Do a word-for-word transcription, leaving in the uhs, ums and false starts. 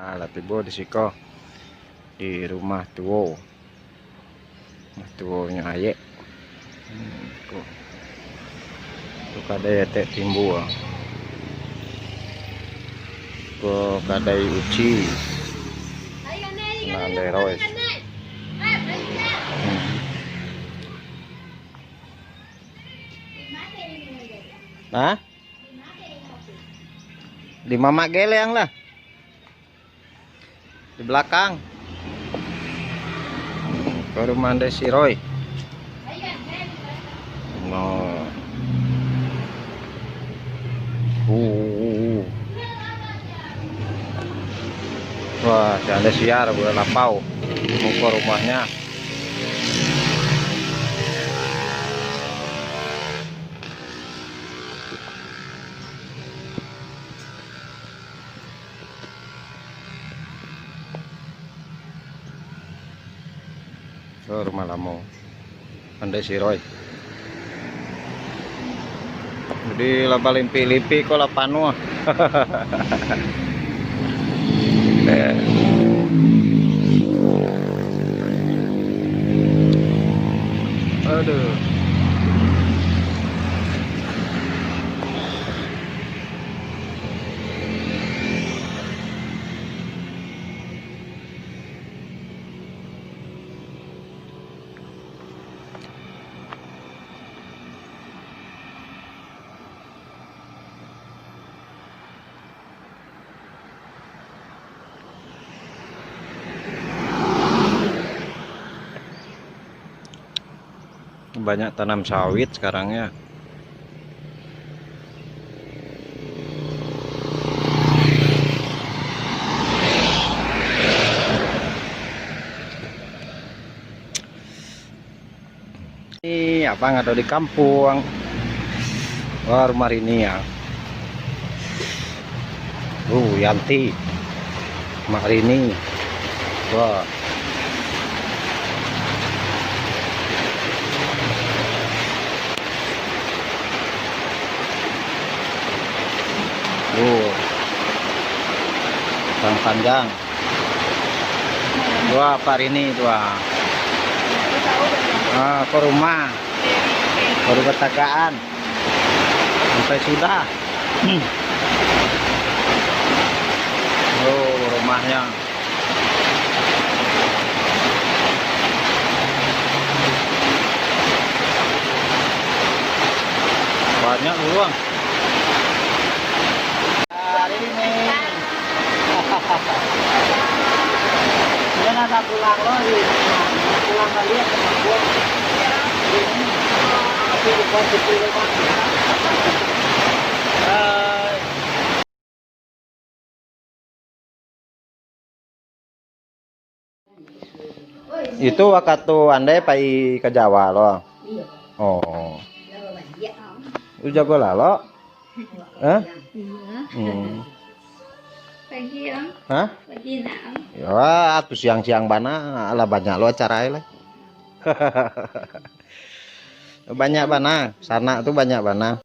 Alah tibo di siko, di rumah tuo. Rumah tuonyo Ayek. Hmm, ko. Tu kadai Etek Timbua. Ko kadai Uci. Nah, Leroy. Hmm. Hah? Di Mamak Geleng lah. Di belakang. Ke rumah Ande si Roy. No. Uh, uh, uh, uh. Wah, si Ande Siar bulan lapau. Muko rumahnya. Oh, rumah lamo. Pandai si Roy. Jadi lah balimpik-limpik ko lah panuah. Aduh. Banyak tanam sawit sekarang ya. Ni abang ado di kampuang. Wah, rumah Rini ya. Uh, Yanti. Mak Rini. Wah. Uh. Bang Panjang. Wah, Pak Rini tu ah. Ah, ke rumah. Baru batagaan. Sampai sudah. Oh, rumahnya. Banyak uang. Hari ini. Dia nak pulang lo, pulang balik ke kampung. Ini. Tapi di pos itu rumah. Hai. Itu wakatu Ande pai ka Jawa lo. Iyo. Oh. Jawa baliak. Lu jago lah lo. Hah? Iya. Hmm. Pagi, Bang. Hah? Pagi, nak, Bang. Ya, tu siang-siang bana, lah banyak lo acara lah. Banyak bana, sanak tu banyak bana.